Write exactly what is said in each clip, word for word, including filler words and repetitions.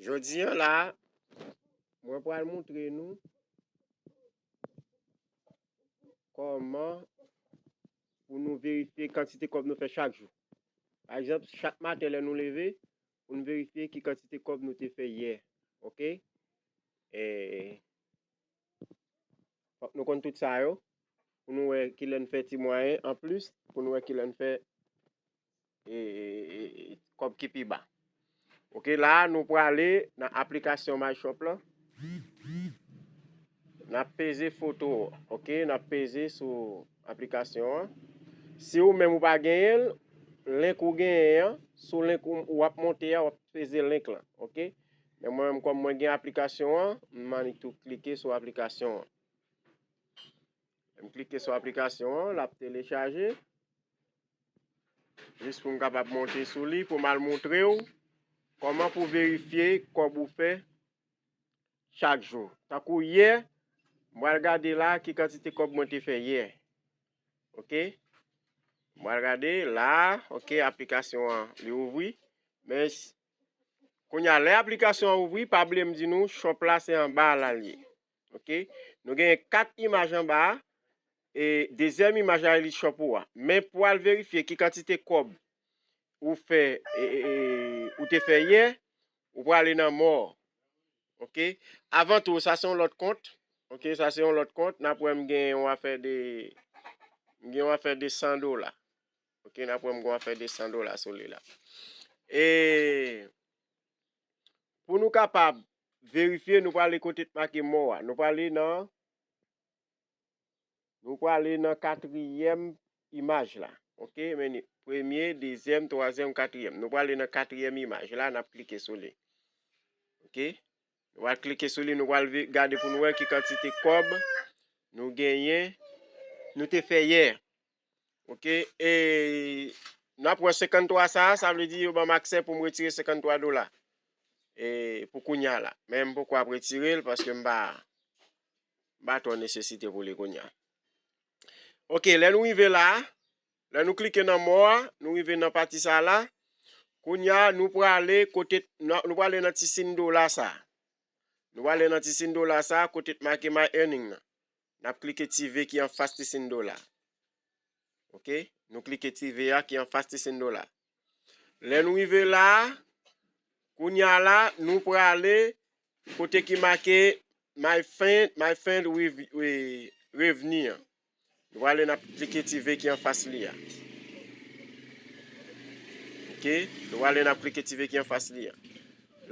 Jodi a la, mwen pral montre nou kòman pou nou verifye kantite kòb nou fè chak jou. Pa egzanp, chak maten lè nou leve, pou nou verifye ki kantite kòb nou te fè yè. Oke? E, fòk nou konn tout sa yo, pou nou wè kilè n fè ti mwayen anplis, pou nou wè kilè n fè e, e, e, e, kòb ki pi ba. Oke, la a, nou prale nan aplikasyon MyShop lan. N ap peze foto, oke, n ap peze sou aplikasyon an. Si ou menm ou pa genyen l, link ou genyen an, sou link ou, ou ap monte a, w ap peze link lan, oke? Men mwen menm, kòm mwen gen aplikasyon an, m annik tou klike sou aplikasyon an. M klike sou aplikasyon an, l ap telechaje. Jis pou m kapab monte sou li, pou m al montre w kòman pou verifye kòb ou fè chak jou. Tankou yè, m pral gade la ki kantite kòb mwen te fè yè. Oke? M pral gade la, oke, aplikasyon an, li ouvri. Men, s- kounye a, lè aplikasyon an ouvri, pa bliye m di nou, shop la se anba la l ye. Oke? Nou genyen kat imaj anba a, e dezyèm imaj la li shop ou a. Men pou al verifye ki kantite kòb ou fè, e, e, e, ou te fè yè, ou prale nan more. Oke? Avan tou, sa se yon lòt kont. Oke, sa se yon lòt kont. N ap wè m gen yon afè de, m gen yon afè de san dola. Oke, n ap wè m gen yon afè de san dola sou li la. E pou nou kapab verifye, nou prale kote t make more a. Nou prale nan Nou prale nan katriyèm imaj la. Oke, men ni premye, dezyèm, twazyèm, katriyèm. Nou prale nan katriyèm imaj la, n ap klike sou li. Oke? Nou pral klike sou li, nou pral vi- gade pou nou wè ki kantite kòb nou genyen, nou te fè yè. Oke? E n ap wè senkanntwa sa, sa vle di yo ban m aksè pou m retire senkanntwa dola. E pou kounye a la. Men m poko ap retire l paske m pa, m pa twò nesesite pou li kounye a. Oke, lè nou rive la, lè nou klike nan more a, nou rive nan pati sa la. Kounye a, nou prale kote, nou nou prale nan ti siy dola sa. Nou prale nan ti siy dola sa, kote t make my earning nan. N ap klike ti V ki anfas ti siy dola. Oke? Nou klike ti V a ki anfas ti siy dola. Lè nou rive la, kounye a la, nou prale kote ki make my friend, my friend with, with revenue an. Nou prale n ap klike ti V ki anfas li a. Oke? Nou prale n ap klike ti V ki anfas li a.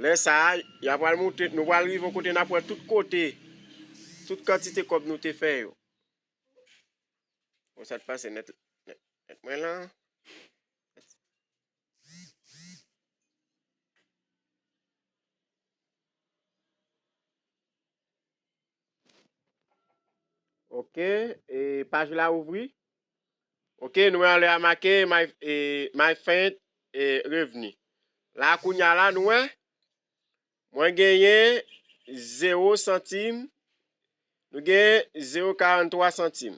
Lè sa a, y a pral montre, nou pral rive yon kote n ap wè tout kote, tout kantite kòb nou te fè yo. Bon, sa t pase nèt, nèt, nèt mwen lan. Oke, e paj la ouvri. Oke, nou wè anlè a make my, e, my friend, e, revni. La, kounye a la, nou wè, mwen genyen zewo santim, nou genyen zewo karanntwa santim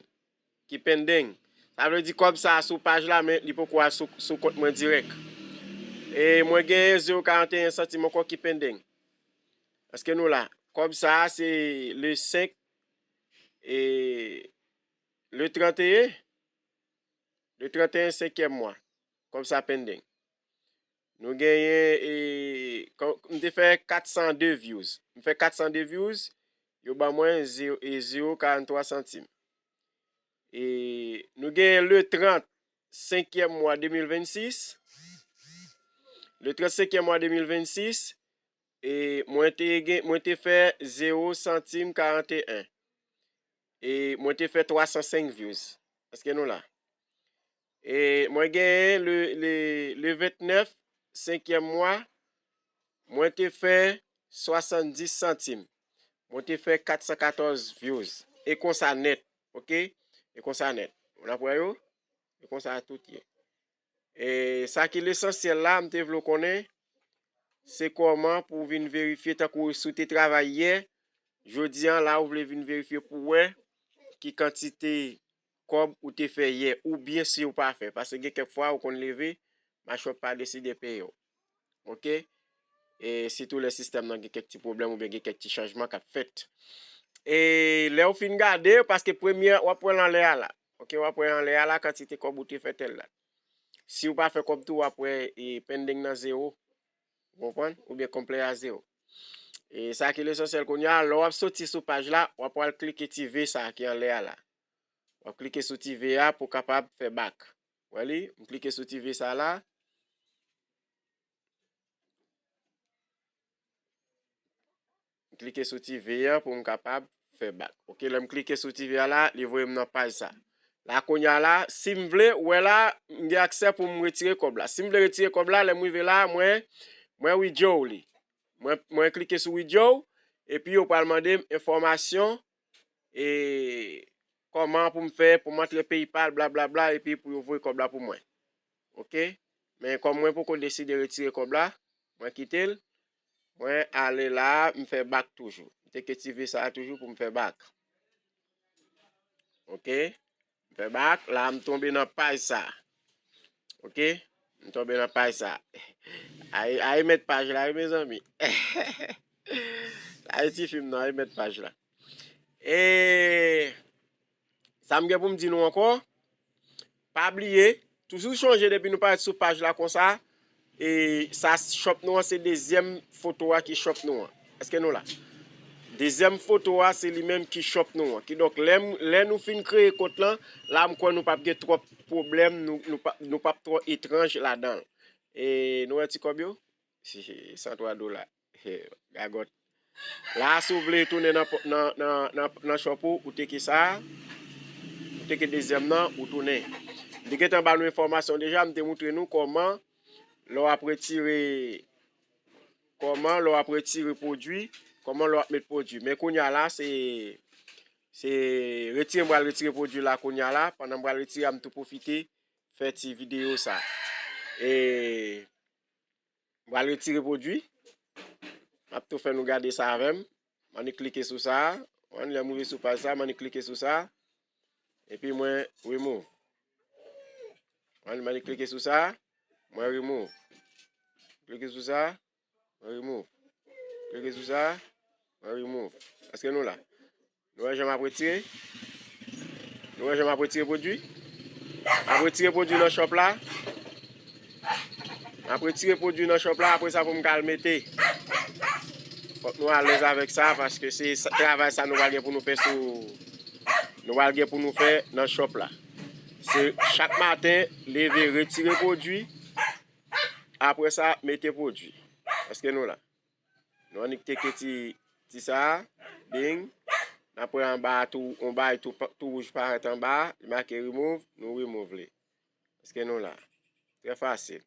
ki pending. Sa vle di kòb sa a sou paj la, men li poko al sou, sou kont mwen dirèk. E mwen genyen zewo karanteyen santim ankò ki pending. Èske nou la? Kòb sa a se le senk, e le tranteyen, le tranteyen senkyèm mwa. Kòb sa pending. Nou genyen, e, kò- m te fè kat san de views. M fè kat san de views, yo ban mwen zewo, e zewo karanntwa santim. E nou genyen le trant, senkyèm mwa de mil vennsis. Le trant, senkyèm mwa de mil vennsis, e mwen te gen, mwen te fè zewo santim karanteyen. E mwen te fè twa san senk views. Èske nou la? E mwen genyen le, le, le ventnèf, senkyèm mwa, mwen te fè swasanndis santim. Mwen te fè kat san katòz views. E konsa nèt, oke? E konsa nèt. N ap wè yo? E konsa tout ye. E sa ki lesansyèl la, m te vle w konnen, se kòman pou w vin verifye, tankou si w te travay yè, jodi a la ou vle vin verifye pou w wè ki kantite kòb ou te fè yè, oubyen si w pa fè. Paske gen kèk fwa ou konn leve, MyShop pa deside peye w. Oke? E sitou lè sistèm nan gen kèk ti pwoblèm oubyen gen kèk ti chanjman k ap fèt. E lè w fin gade, paske premye, w ap wè l anlè a la. Oke, w ap wè anlè a la, kantite kòb ou te fè tèl dat. Si w pa fè kòb tou, w ap wè e pending nan zewo. Ou konprann? Oubyen konplè a zewo. E sa ki lesansyèl kounye a, lè w ap soti sou paj la, w ap pral klike ti V sa ki anlè a la. W ap klike sou ti V a pou w kapab fè back. Wè li? M klike sou ti V sa la. M klike sou ti V a pou m kapab fè back. Oke, lè m klike sou ti V a la, li voye m nan paj sa. La kounye a la, si m vle, wè la, m gen aksè pou m retire kòb la. Si m vle retire kòb la, lè m rive la, mwen, mwen withdraw li. Mwen, mwen klike sou withdraw, epi yo pral mande m enfòmasyon, e kòman pou m fè, pou m antre PayPal, blablabla, epi pou yo voye kòb la pou mwen. Oke? Men kòm mwen poko deside retire kòb la, mwen kite l. Mwen ale la, m fè back toujou. M teke ti V sa a toujou pou m fè back. Oke? M fè back, la m tonbe nan paj sa. Oke? M tonbe nan paj sa. Ay, ay mèt paj la, wi, mezanmi. Ay ti fim nan, ay mèt paj la. E sa m gen pou m di nou ankò, pa bliye, toujou chonje depi nou parèt sou paj la konsa, e sa shop nou an se dezyèm foto a ki shop nou an. Èske nou la? Dezyèm foto a se li menm ki shop nou an. Kidonk, lè, lè nou fin kreye kont lan, la m kwè nou p ap gen twòp pwoblèm, nou, nou p ap, nou p ap twò etranj ladan l. E nou wè ti kòb yo? San twa dola. Gagòt. La, si w vle tounen nan, nan, nan, nan, nan shop ou, ou teke sa, ou teke dezyèm nan, ou tounen. M te gentan ba nou enfòmasyon deja, m te moutre nou kòman lè w ap retire, kòman lè w ap retire pwodui, kòman lè w ap met pwodui. Men kounye a la, se, se retire, m pral retire pwodui la kounye a la. Pandan m pral retire a, m tou pwofite fè ti videyo sa. E m pral retire pwodui. M ap tou fè nou gade sa avè m. M annik klike sou sa. Ou konprann, lè m rive sou paj sa, m annik klike sou sa. Epi mwen remove. Ou konprann, m annik klike sou sa. Mwen remove. Klike sou sa. Mwen remove. Klike sou sa. Mwen remove. Èske nou la? Nou wè jan m ap retire? Nou wè jan m ap retire pwodui? M ap retire pwodui nan shop la. M ap retire pwodui nan shop la, apre sa pou m ka al mete. Fòk nou alèz avèk sa, paske se sa, travay sa nou pral gen pou nou fè sou, nou pral gen pou nou fè nan shop la. Se chak maten, leve, retire pwodui, apre sa, mete pwodui. Èske nou la? Nou annik teke ti, ti sa a, bing. N ap wè anba a tou, yon bagay tou, tou wouj parèt anba a, li make remove, nou remove li. Èske nou la? Trè fasil.